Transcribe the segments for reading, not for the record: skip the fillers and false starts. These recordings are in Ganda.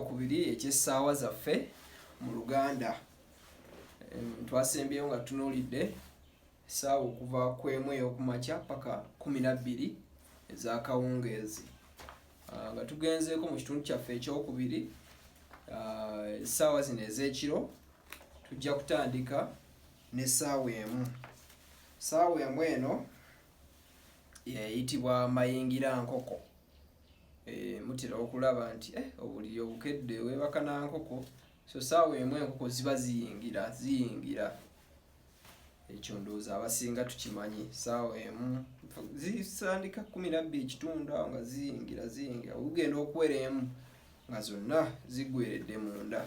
ekyokubiri eky'essaawa zaffe mu Luganda. Twasembyeyo nga tutunuulidde essaawa okuva ku emu ey'okumakya paka 12 ez'akawungeezi. Nga tugenzeeko mu kitundu kyaffe ekyokubiri, essaawa zino ez'ekiro tujja kutandika n'essaawa emu. Ssaawa emu eno eyitibwa mayingira nkoko. Mutera okulaba nti obuliri obukedde weebaka na nkoko, so ssaawa emu enkoko ziba ziyingira ziyingira. Ekyo ndowooza abasinga tukimanyi. Ssaawa emu zisandika 12 ekitundu awo nga ziyingira ziyingira, olugenda okuwera emu nga zonna ziggweredde munda.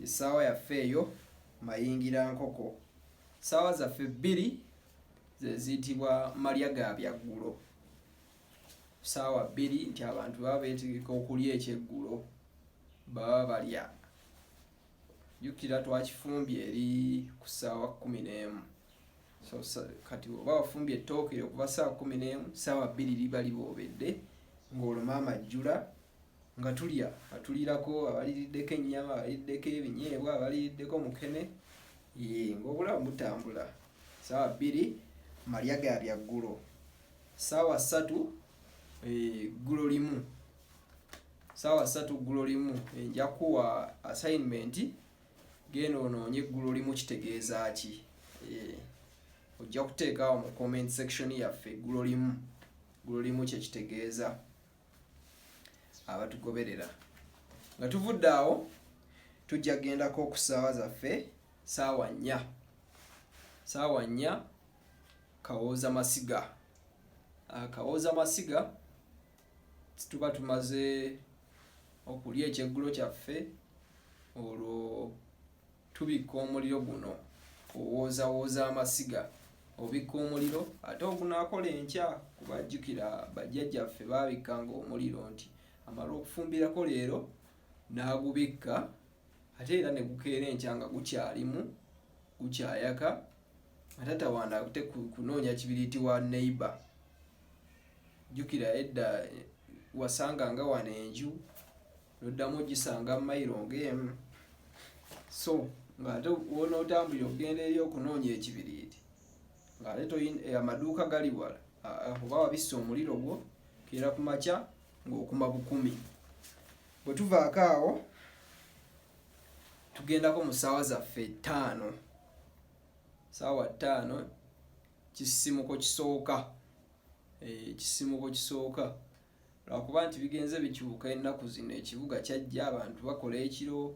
Essaawa yaffe eyo mayingira nkoko. Ssaawa zaffe 2 ze ziyitibwa malya ga byaggulo. Ssaawa 2 nti abantu baba beetegeka okulya ekyeggulo, baba balya. Jjukira twakifumbye eri ku ssaawa 11. So kati oba wafumbye ettooke okuva ssaawa 11, ssaawa 2 liba liboobedde, ng'olwo maama ajjula nga tulya, nga tulirako abaliriddeko ennyama, abaliriddeko ebinyeebwa, abaliriddeko mukene, ng'obulamu butambula. Ssaawa 2 malya ga byaggulo. Ssaawa 3 ggulo limu. Ssaawa 3 ggulo limu. Nja kuwa assignment, genda onoonye eggulo limu kitegeeza ki. Ojja kuteeka awo mu comment section yaffe eggulo limu, eggulo limu kye kitegeeza, abatugoberera. Nga tuvudde awo tujja kugendako ku ssaawa zaffe ssaawa 4. Ssaawa 4 kawooza masiga. Kawooza masiga tuba tumaze okulya ekyeggulo kyaffe, olwo tubikka omuliro guno owoozawooza amasiga. Obikka omuliro ate ogunaakola enkya, kuba jjukira bajjajjaffe baabikkanga omuliro nti amala okufumbirako leero n'agubikka, ate era ne gukeera enkya nga gukyalimu gukyayaka, nga tatawaana ate kunoonya kibiriiti wa neighbor. Jjukira edda wasanganga wano enju n'oddamu ogisanga mayiro ng'emu, so ng'ate w'onootambulira okugenda eri okunoonya ekibiriiti ng'ate amaduuka gali wala, oba wabisse omuliro gwo, keera ku makya ng'okuma bukumi. Bwe tuvaako awo tugendako mu ssaawa zaffe 5. Ssaawa 5 kisisimuko kisooka. Ekisimuko kisooka, lwakuba nti bigenze bikyuka ennaku zino, ekibuga kyajja abantu bakola ekiro,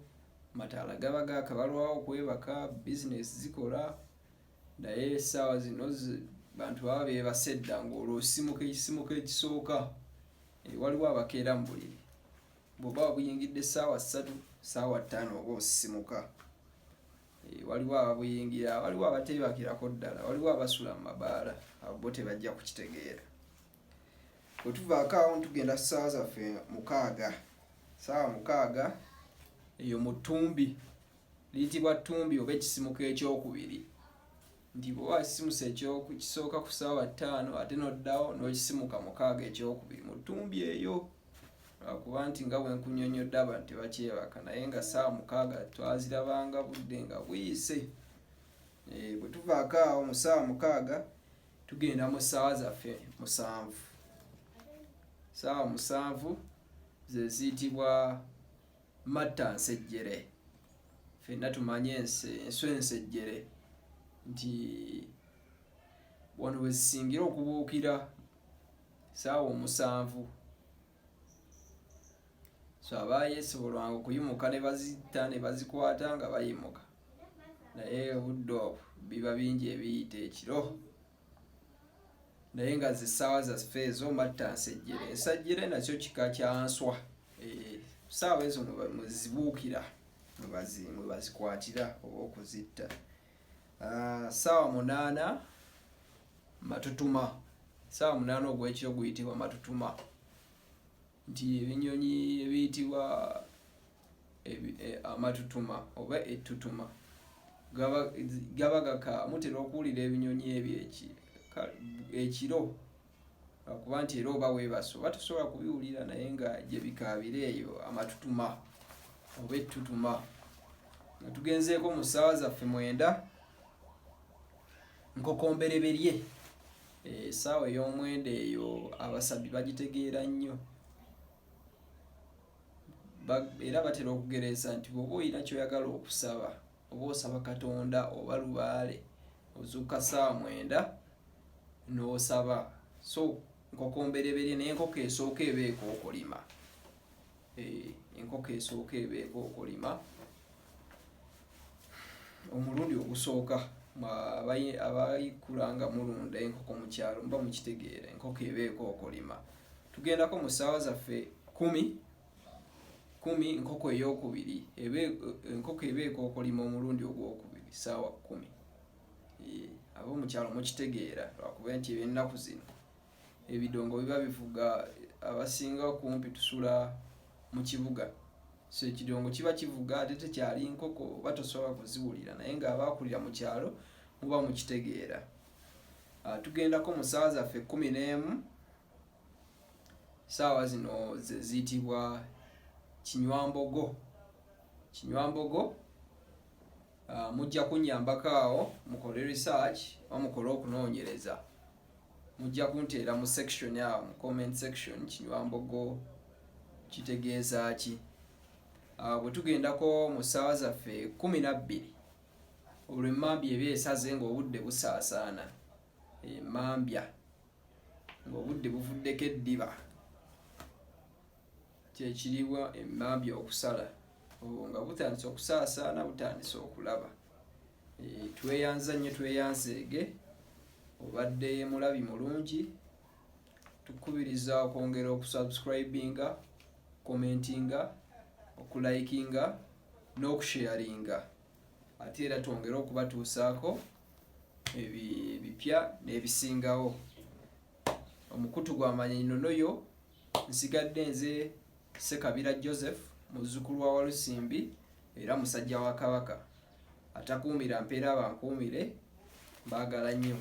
mataala gaba gaakabalwawo okwebaka, bizinesi zikola, naye essaawa zino bantu baba beebase dda, ng'olwo osisimuka ekisimuko ekisooka. Waliwo abakeera mu buliri, bw'oba wabuyingidde ssaawa 3, ssaawa 5 oba osisimuka. Waliwo ababuyingira, waliwo abateebakirako ddala, waliwo abasula mu mabaala, abo bo tebajja kukitegeera. Bwe tuvaako awo tugenda ssaawa zaffe 6. Ssaawa 6 eyo mu ttumbi, liyitibwa ttumbi oba ekisimuko ekyokubiri, nti bw'oba wakisimusa ekisooka ku ssaawa 5, ate n'oddawo n'okisimuka 6 ekyokubiri mu ttumbi eyo, lwakuba nti nga bwe nkunnyonnyodde abantu tebakyebaka, naye nga ssaawa 6 twazirabanga budde nga buyise. Bwe tuvaako awo mu ssaawa 6 tugenda mu ssaawa zaffe 7. Ssaawa 7 ze ziyitibwa matta nsejjere. Ffenna tumanye enswa ensejjere nti wano we zisingira okubuukira ssaawa 7. So abaayeesobolwanga okuyimuka ne bazitta ne bazikwata nga bayimuka, naye obudde obwo biba bingi ebiyita ekiro, naye nga ze ssaawa zaffe ezo matta nsejjere. Ensajjere nakyo kika kya nswa. Ssaawa ezo mwe zibuukira, mwe bazikwatira oba okuzitta. Ssaawa 8 matutuma. Ssaawa 8 ogw'ekiro guyitibwa matutuma, nti ebinyonyi ebiyitibwa amatutuma oba ettutuma gaba gaka. Mutera okuwulira ebinyonyi ebyo ekiro. Lwakuba nti era oba weebase oba tosobola kubiwulira naye nga gye bikaabira eyo amatutuma oba ettutuma. Nga tugenzeeko mu ssaawa zaffe mwenda nkokombereberye essaawa ey'omwenda eyo abasabi bagitegeera nnyo era batera okugereesa nti bw'oba olina ky'oyagala okusaba oba osaba Katonda oba lubaale ozuukuka ssaawa mwenda n'osaba so nkoko mbereberye naye enkoko esooka eba ekookolima eh, enkoko esooka eba ekookolima omulundi ogusooka abayikula nga mulunda enkoko mu kyalo muba mukitegeera enkoko eba ekookolima tugendako mu ssaawa zaffe kumi kumi nkoko eyokubiri enkoko eba ekookolima omulundi ogwokubiri ssaawa kumi eh, ab'omukyalo mukitegeera lwakuba nti ebyennaku zino ebidongo biba bivuga abasinga kumpi tusula mu kibuga so ekidongo kiba kivuga ate tekyali nkoko oba tosobola kuziwulira naye nga abaakulira mu kyalo muba mukitegeera ah, tugendako mu ssaawa zaffe kumi n'emu saawa zino ze ziyitibwa kinywambogo kinywambogo uh, mujja kunyambako awo mukole research oba mukole okunoonyereza mujja kunteera mu section awo mu comment section kinywambogo kitegeeza ki uh, bwe tugendako mu ssaawa zaffe kumi nabbiri olwo emmambya eba esaze ng'obudde busaasaana emmambya ng'obudde buvuddeko eddiba kyekiriwa emmambya okusala obwo nga butandise okusaasaana butandise okulaba e, tweyanza nnyo tweyanzeege obadde mulabi mulungi tukubiriza okwongera okusubscribinga commentinga okulikinga n'okusharinga ate era twongere okubatuusaako ebipya n'ebisingawo omukutu gwa manya enono yo nsigadde nze Ssekabira Joseph muzzukulu wa Walusimbi era musajja wa Kabaka atakuumira mpeera abankuumire mbaagala nnyo.